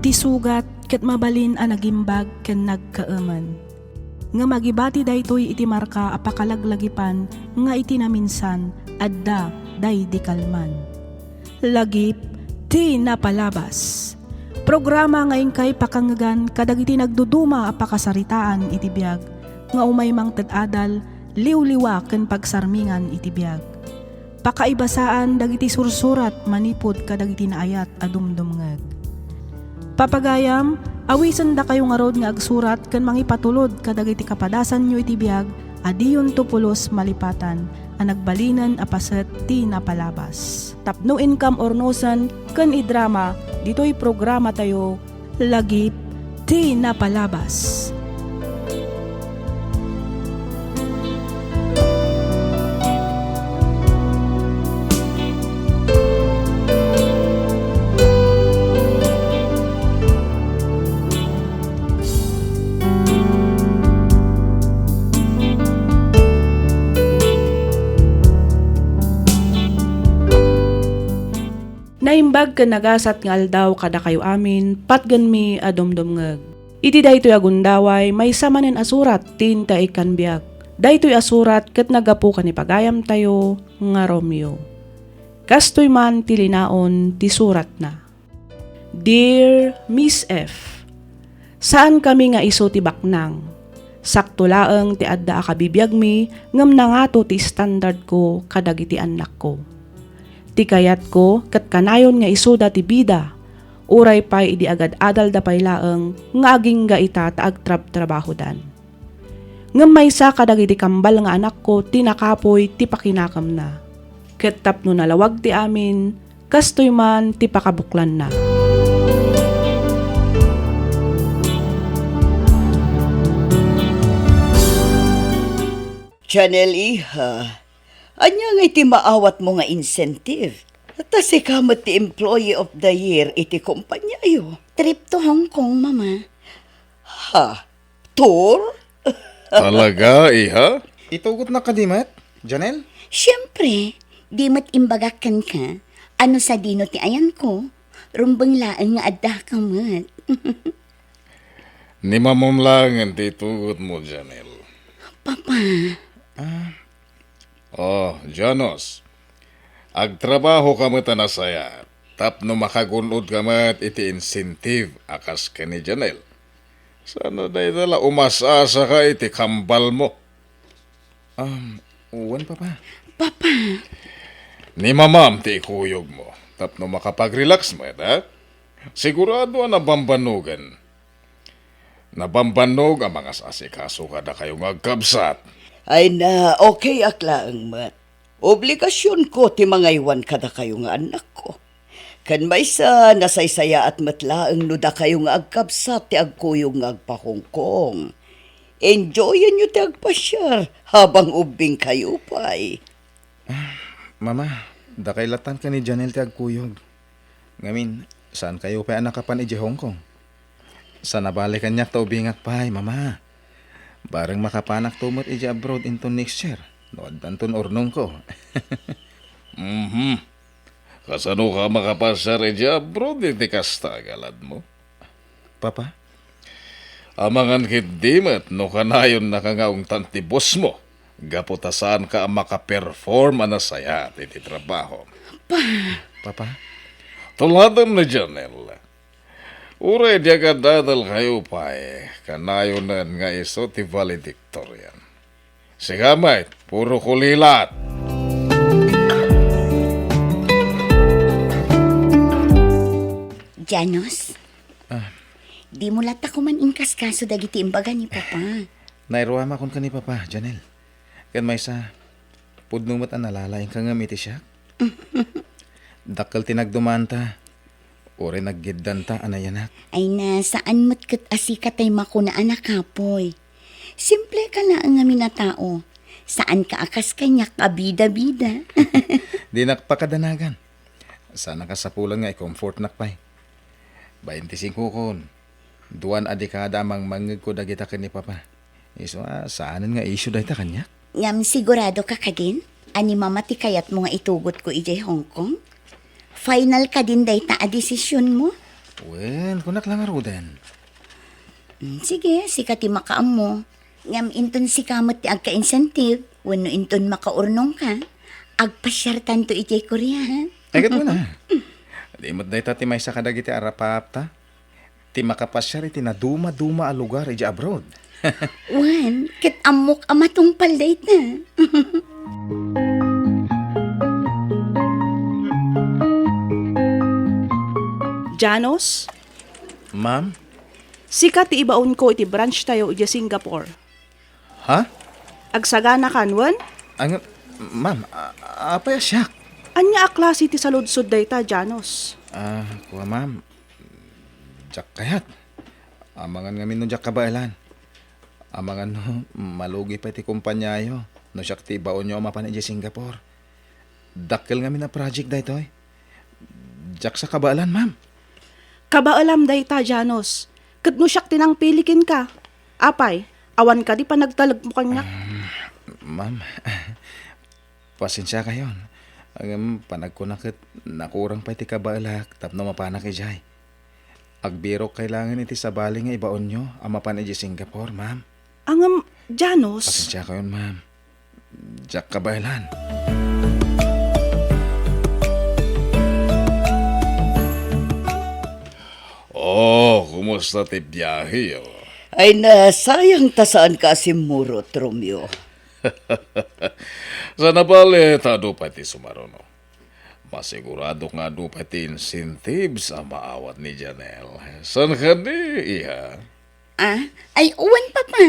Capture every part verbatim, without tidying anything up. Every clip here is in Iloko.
Isugat ket mabalin a nagimbag ken nagkaemen. Ngem agibati daytoy iti marka a pakalaglagipan nga iti naminsan adda daydi kalman. Lagip ti napalabas. Programa nga inkay pakangngegan kadagiti nagduduma a pakasaritaan iti biag nga umay mangted adal, liwliwa ken pagsarmingan iti biag. Pakaibasaan dagiti sursurat manipud kadagiti naayat a dumdumngeg. Papagayam, awisendakayo ngarud nga agsurat ken mangipatulod kadagiti kapadasanyo iti biag a diyonto pulos malipatan a nagbalinen a paset ti napalabas. Tapno inkam urnosen ken idrama ditoy programatayo, Lagip ti Napalabas. Naimbag ken nagasat nga aldaw kadakayo amin, patgenmi a dumdumngeg. Iti daytoy a gundaway, maysa manen a surat ti inta ikkan biag. Daytoy a surat ket naggapu ken ni pagayamtayo nga Romeo. Kastoy man ti linaon ti suratna. Dear Miss F, saankami nga isu ti baknang. Sakto laeng ti adda a kabibiagmi ngem nangato ti standardko kadagiti annakko. Ti kayatko ket kanayon nga isuda ti bida, uray pay idi agad-adalda pay laeng nga agingga ita ta agtrabtrabahodan. Ngem maysa kadagiti kambal nga anakko ti nakapuy ti pakinakemna. Ket tapno nalawag ti amin, kastoy man ti pakabuklanna. Janelle, iha, ania ngay ti maawatmo nga incentive? Ta sika met ti Employee of the Year iti kumpaniayo. Trip to Hong Kong, Mama. Ha? Tour? Talaga, iha? Itugotnak kadi met, Janelle? Siempre, di met imbagak kenka. Ano sadino ti ayanko? Rumbeng laeng nga addaka met. Ni mamam laengen ti itugotmo, Janelle. Papa. Ah. Oh, Janos. Agtrabahoka met a nasayaat tapno makagun-odka met iti incentive a kas ken ni Janelle. Saan a dayta la umas-asaka iti kambalmo. Um, wen, Papa. Papa. Ni mamam ti ikuyogmo tapno makapag-relax met, ha? Sigurado a nabambannogen. Nabambannog a mangas-asikaso kadakayo nga agkabsat. Ay na, okay ak laeng met. Obligasionko ti mangaywan kadakayo nga annakko. Ken maysa, nasaysayaat met laeng no dakayo nga agkabsat ti agkuyog nga agpa-Hong Kong. Enjoyenyo ti agpasiar habang ubbingkayo pay. Ah, Mama, dakay lattan ken ni Janelle ti agkuyog. Ngamin, saankayo pay a nakapan idiay Hong Kong? Sa nabali kaniak ta ubingak pay, Mama. Bareng makapanakto met idiay abroad inton next year, no addanton urnongko. Mhm. Kasanoka makapasiar idiay abroad iti kasta a galadmo? Papa? Amangan ketdi met no kanayonnaka nga ungtan ti bossmo, gapu ta saanka a makaperform a nasayaat iti trabaho. Pa. Papa? Tuladem ni Janelle. Uray di agad-adalkayo pay, kanayonen nga isu ti valedictorian. Sika met, puro kulilat. Janos? Ah. Dimo latta koma inkaskaso dagiti imbaga ni Papa. Nairuamakon ken ni Papa, Janelle. Ken maysa, pudno met a nalalaingka ngem iti siak. Dakkel ti nagdumanta. Uray naggiddanta a nayanak. Ay na, saan met ket a sika tay makuna a nakapuy. Simpleka laeng ngamin a tao. Saanka a kas kaniak a bida-bida. Dinak pakadanagan. Saannak a sapulen nga i-comfortnak pay. Bainti singkokon. Duan a dekada a mangmangngegko dagita ken ni Papa. Isu a saanen nga isyu dayta kaniak. Ngem siguradoka kadin a ni Mama ti kayatmo nga itugotko idiay Hong Kong? Final kadin dayta a desisionmo? Wen, kunak la ngaruden. Mm, sige, sika ti makaammo. Ngem inton sika met ti agka-incentive, wenno inton makaurnongka, agpasiartanto idiay Korea, ha? Ay, ket wen, ha? Di met dayta ti maysa kadagiti arapapta. Ti makapasiar iti naduma-duma a lugar idiay abroad. Wen, ket ammok a matungpal dayta. Janos? Ma'am? Sika ti ibaonko iti branch tayo idiay Singapore. Ha? Agsaganakan, wen? Ang, ma'am, a-, apay a siak? Ania a klase ti saludsod dayta, Janos? Ah, kua, ma'am. Diak kayat. Amangan ngamin no diak kabaelan. Amangan no malugi pay ti kompaniayo no siak ti ibaonyo a mapan idiay Singapore. Dakkel ngamin a project daytoy. Diak sa kabaelan, ma'am. Kabaelam dayta, Janos. Ket no siak ti nangpili kenka, apay, awan kadi panagtalekmo kaniak? Ma'am, pasensiakayon. Ngem panagkuna ket nakurang pay ti kabaelak tapno mapanak idiay. Agbirok kailangan iti sabali nga ibaonyo a mapan idiay Singapore, ma'am. Ngem, Janos. Pasensiakayon, ma'am. Diak kabaelan. Oh, kumusta ti biaheyo? Ay, nasayang ta saanka a simmurot, Romeo. Saan a bale ta adu pay ti sumaruno. Masiguradok nga adu pay ti incentives a maawat ni Janelle. Saan kadi, iha? Ah, ay, wen, Papa.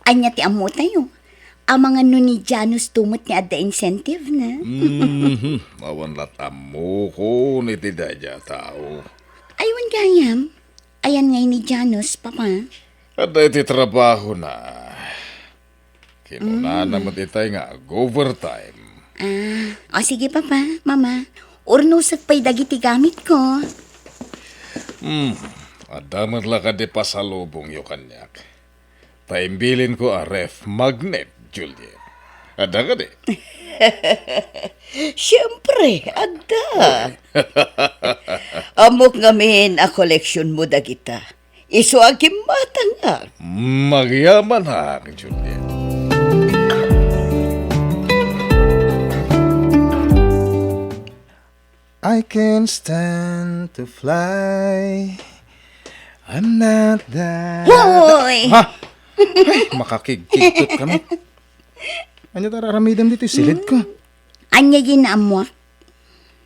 Ania ti ammotayo? Amangan no ni Janos to met ti adda incentive na. Mhm. Awan lat ammokon iti daydiay a tao. Ay, wen gayam. Ayan ngay ni Janos, Papa. Adda iti trabahona. Kinunana met itay nga ag-overtime. Ah, o sige, Papa, Mama. Urnosek pay dagiti gamitko. Hmm, adda met la kadi pasalubongyo kaniak. Ta imbilinko a ref magnet, Juliet. Adda kadi? Siempre, adda. Ammok ngamin a koleksionmo dagita. Isu a gimmatangak. Magyamanak, Juliet. I can stand to fly. I'm not that. Hoy! Ha? Ay, makakigkigtot kami. Ania ta raramidem ditoy silidko? Ania nga ammoak?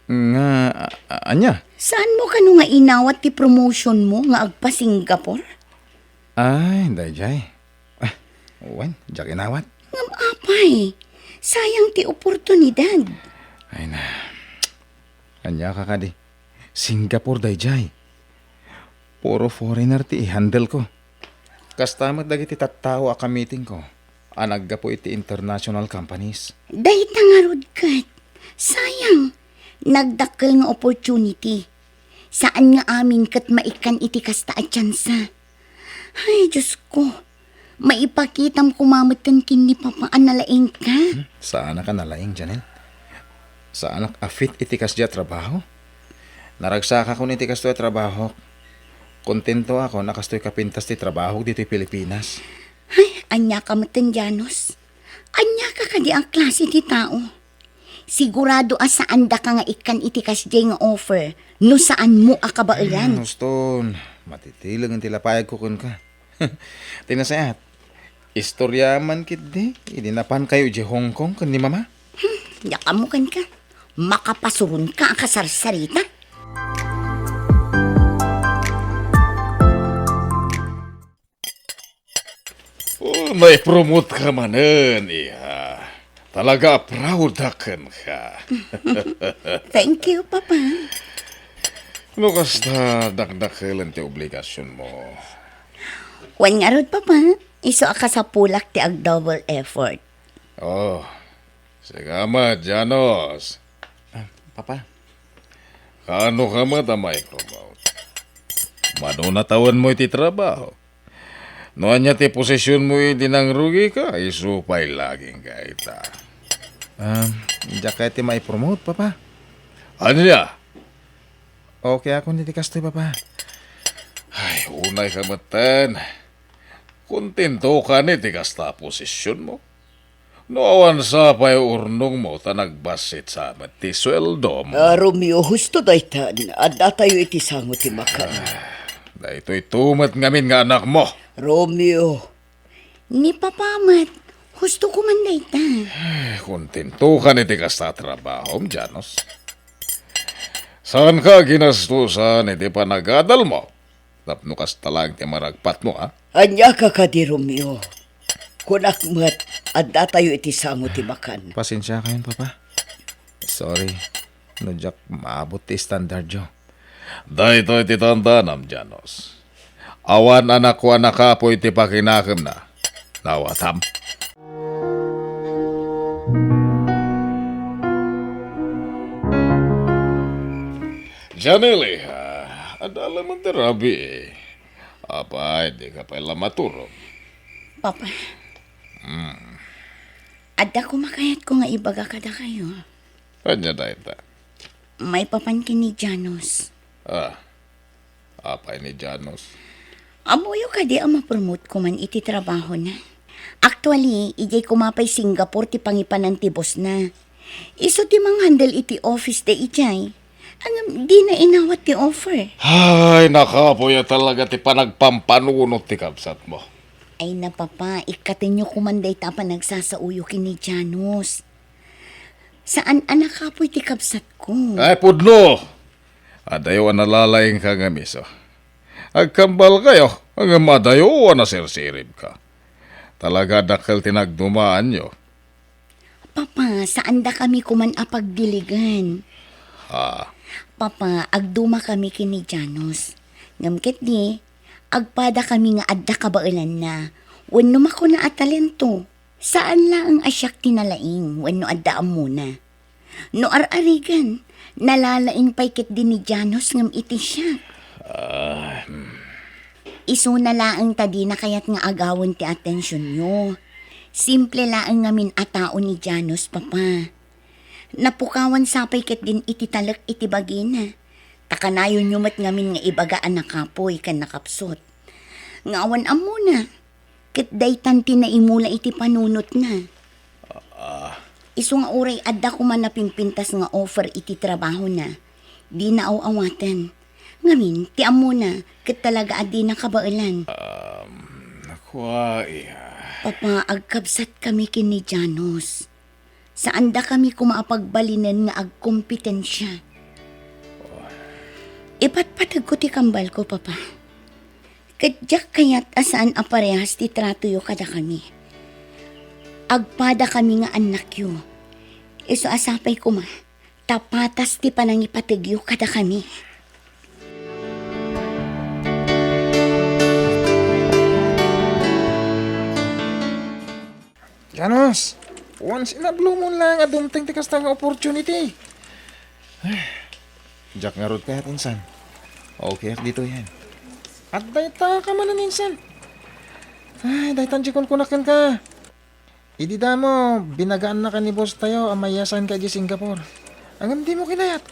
Nga, a-, a-, ania? Saanmo kano nga inawat ti promotionmo nga agpa-Singapore? Ay, daydiay. Ah, wen, diak inawat. Ngem apay, sayang ti oportunidad. Ay na. Ania ka kadi? Singapore daydiay. Puro foreigner ti i-handle ko. Kasta met dagiti tattao a kamitingko a naggapu iti international companies. Dayta ngarud ket, sayang, nagdakkel nga opportunity. Saan nga amin ket maikkan iti kasta a tsansa. Ay, Diosko, maipakitam koma metten ken ni Papa a nalaingka? Hmm? Saanak a nalaing, Janelle. Saanak a fit iti kasdiay a trabaho. Naragsakakon iti kastoy a trabahok. Kontentoakon a kastoy kapintas ti trabahok ditoy Pilipinas. Ay, ania ka metten, Janos? Ania ka kadi a klase ti tao? Sigurado a saandaka nga ikkan iti kasdiay nga offer no saanmo a kabaelan. Hmm, Houston, matitilengen ti lapayagko kenka. Ti nasayaat, istorya man ketdi idi napankayo idiay Hong Kong ken ni Mama. Hmm, diak ammo kenka. Makapasuronka a kasarsarita. Oh, naipromote ka manen, iha. Talaga a proud ak kenka. Thank you, Papa. No kasta, dakdakelen ti obligasionmo. Wen ngarud, Papa. Isu a kasapulak ti ag-double effort. Oh, sika met, Janos. Ah, Papa. Kaano ka met a maipromote? Mano natawenmo iti trabaho? No ania ti posisionmo idi nangrugika, isu pay lagingka ita. Ah, diak kayat ti maipromote, Papa. Ania? Okay ako ni ti kastoy, Papa. Ay, unay ka metten. Kontento ka ni ti kasta a posisyonmo? No awan sa pay urnongmo ta nagbassit sa met ti sueldom. Ah, Romeo, husto daytan. Addatayo iti sango ti makan. Daytoy tumet ngamin nga anakmo. Romeo. Ni Papa met, husto ko man dayta. Ay, kontento ka ni ti kasta a trabahom, Janos. Saan ka ginastusan iti panagadalmo? Tapno kasta laeng ti maragpatmo, a? Ania ka kadi, Romeo? Kunak met, addatayo iti sango ti makan. Pasensiakayon, Papa. Sorry, no diak maabot ti standardyo. Daytoy ti tandanam, Janos. Awan anakko a nakapuy ti pakinakemna. Nawatam. Janelle, ah, adda laeng ti rabii. Apay, di ka pay la maturog? Papa. Hmm. Adda koma kayatko nga ibaga kadakayo. Ania dayta? Maipapan ken ni Janos. Ah, apay ni Janos? Ammoyo kadi a ma-promote ko man iti trabahona? Actually, idiay koma pay Singapore ti pangipanan ti bossna. Isu ti manghandle iti office da idiay. Ngem dina inawat ti offer. Ay, nakapuy a talaga ti panagpampanunot ti kabsatmo. Ay, na, Papa, ikkatenyo koman dayta a panagsasaoyo ken ni Janos. Saan a nakapuy ti kabsatko. Ay, pudno! Adayo a nalalaingka ngem isu. Agkambalkayo, ngem adayo a nasirsiribka. Talaga, dakkel ti nagdumaanyo. Papa, saandakami koman a pagdiligen. Ha? Papa, agdumakami ken ni Janos. Ngem ketdi, agpadakami nga adda kabaelanna wenno makuna a talento. Saan laeng a siak ti nalaing wenno adda ammona. No ar-arigan, nalalaing pay ketdi ni Janos ngem iti siak. Ah, hmm. Isuna laeng ta dina kayat nga agawen ti atensionyo. Simple laeng ngamin a tao ni Janos, Papa. Napukawan sa pay ketdin iti talek iti bagina. Ta kanayonyo met ngamin nga ibaga a nakapuy ken nakapsut. Nga awan ammona, ket daytan ti naimula iti panunotna. Ah. Isu nga uray adda koma napimpintas nga offer iti trabahona, dina aw-awaten. Ngamin, ti ammona, ket talaga a dina kabaelan. Um, kua, iya. Papa, agkabsatkami ken ni Janos. Saandakami koma a pagbalinen nga agkompetensia. Ipatpategko ti kambalko, Papa. Ket diak kayat a saan a parehas ti tratoyo kadakami. Agpadakami nga annakyo. Isu a sapay koma, ta patas ti panangipategyo kadakami. Janos, once in a blue moon laeng a dumteng ti kasta nga opportunity. Diak ngarud kayat, insan. Okay ak ditoyen. Adda ita ka manen, insan. Ay, daytan ti kunkunak kenka. Idi damo, binagaannaka ni boss tayo a maiyasanka idiay Singapore. Ngem dimo kinayat.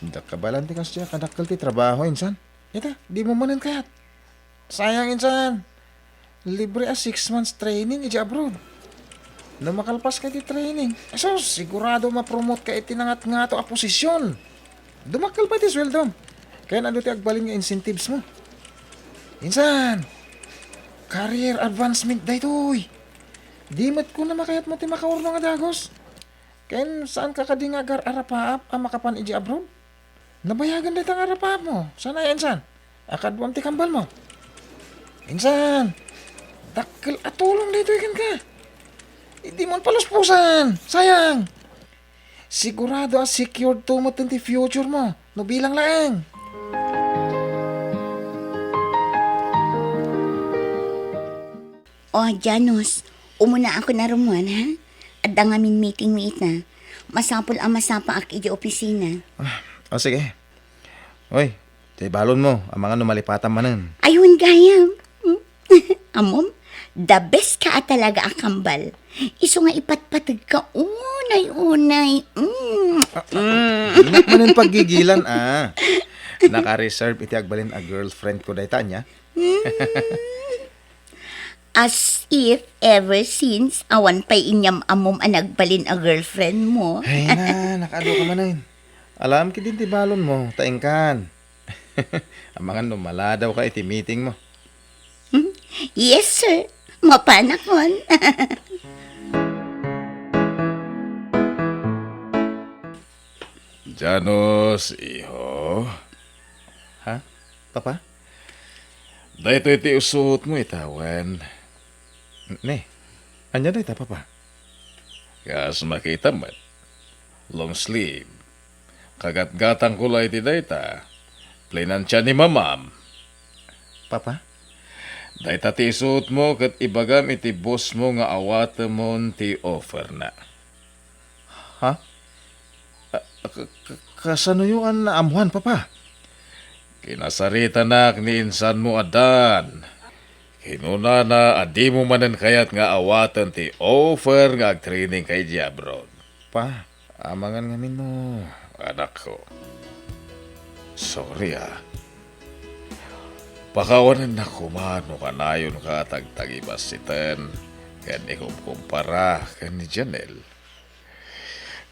Diak kabaelan ti kasdiay a kadakkel ti trabaho, insan. Ita, dimo manen kayat. Sayang, insan. Libre a six months training idiay abroad. No makalpaska iti training, asus, sigurado mapromote ka iti nangatngato a posisyon. Dumakkel pay ti sueldom. Ken adu ti agbalin nga incentives mo. Insan, career advancement daytoy. Di met kuna makayatmo ti makaurno nga dagus. Ken saanka kadi nga agar-arapaap a makapan idiay abroad? Nabayagan dayta nga arapaapmo. Saan aya, insan? A kaduam ti kambalmo. Insan, dakkel a tulong daytoy kenka. Dimo paluspusan. Sayang. Sigurado a secured to met ti future mo no bilang laeng. O, Janos, umunaakon a rummuar, ha? Adda ngamin meeting mi ita. Masapul a masapaak idiay opisina. Ah, o, sige. Oy, diay balonmo, amangan no malipatam manen. Ay, wen gayam. Ammom, The best ka a talaga a kambal. Isu nga ipatpateg ka unay-unay. Mm. Ah, ah, mm. Dinak manen paggigilan, ah. Naka-reserve iti agbalin a girlfriend ko dayta, ania? Mm. As if ever since, awan pay inyam-ammom a nagbalin a girlfriend mo. Ay na, nakaadu ka manen. Alam, kidin ti balon mo, ta inkan. Amangan no maladaw ka iti meeting mo. Hmm? Yes, sir. Mapanakon. Janus, iho. Ha? Papa? Daytoy ti usuot mo ita, wen? Ne, ania dayta, Papa? Kas makita met, long sleeve. Kagatgatangko la iti dayta. Plinansia ni Mamam. Papa? Dayta ti isuot mo ket ibagam iti boss mo nga awatemon ti offer na. Ha? Ah, ka-, ka-, kasanoyo a naammuan, Papa? Kinasaritanak ni insan mo a Dan. Kinunana a dimo manen kayat nga awaten ti offer nga agtraining ka idiay abroad. Pa, amangan ngamin no, anakko. Sorry, ah. Pakawanennak koma no kanayonka a tagtagibassiten ken ikumkumpara ken ni Janelle.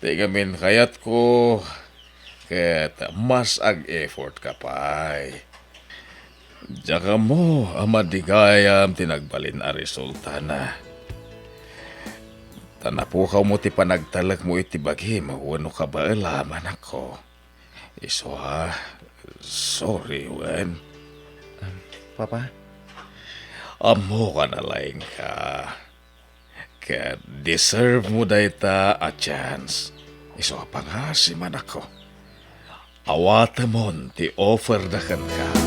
Ti ngamin kayatko, ket mas ag-effort ka pay. Diak ammo a madi gayam ti nagbalin a resultana. Ta napukawmo ti panagtalekmo iti bagim wenno kabaelam, anakko. Isu a, sorry, wen. Um, Papa? Ammok a nalaingka. Ket deserve mo dayta a chance. Isu a pangaasim, anakko. Awatemon ti offer da kenka.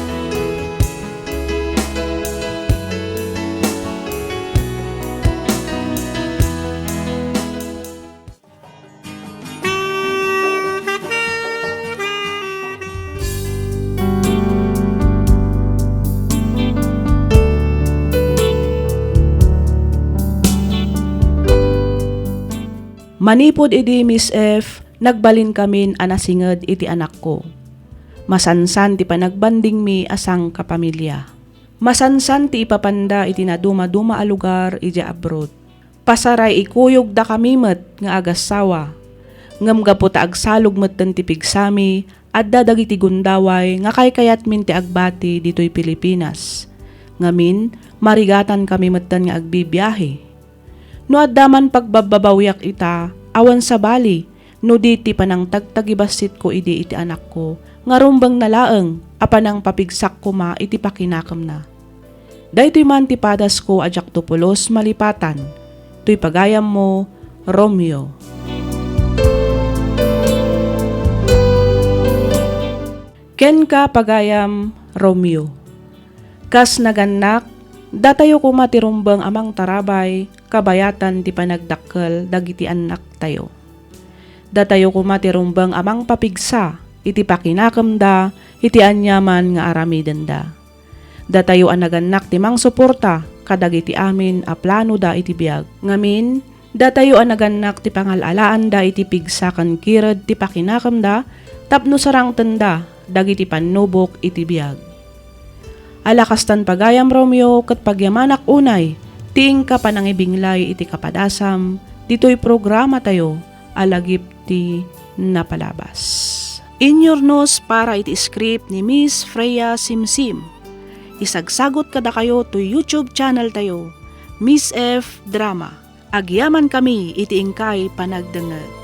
Manipud idi, Miss F, nagbalinkamin a nasinged iti anakko. Masansan ti panagbandingmi a sangkapamilia. Masansan ti ipapanda iti nadumaduma a lugar idiay abroad. Pasaray ikuyogdakami met nga agassawa. Ngem gapu ta agsalog metten ti pigsami, adda dagiti gundaway nga kaykayatmin ti agbati ditoy Pilipinas. Ngamin, marigatankami metten nga agbibiahe. No adda man pagbabbabawiak ita, awan sabali, no di ti panangtagtagibassitko idi iti anakko, nga rumbengna laeng a panangpapigsak koma iti pakinakemna. Daytoy man ti padasko a diakto pulos malipatan. Toy pagayammo, Romeo. Kenka, pagayam, Romeo. Kas nagannak, datayo koma ti rumbeng a mangtarabay, kabayatan ti panagdakkel dagiti annaktayo. Datayo koma ti rumbeng a mangpapigsa iti pakinakemda iti aniaman nga aramidenda. Datayo a nagannak ti mangsuporta kadagiti amin a planoda iti biag. Ngamin, datayo a nagannak ti pangal-alaanda iti pigsa ken kired ti pakinakemda tapno sarangtenda dagiti pannubok iti biag. Ala kastan, pagayam Romeo, ket pagyamanak unay ti inka panangibinglay iti kapadasam ditoy programatayo a Lagip ti Napalabas. Inyurnos para iti script ni Miss Freya Simsim. Isagsagot kadakayo toy YouTube channel tayo, Miss F Drama. Agyamankami iti inkay panagdengngeg.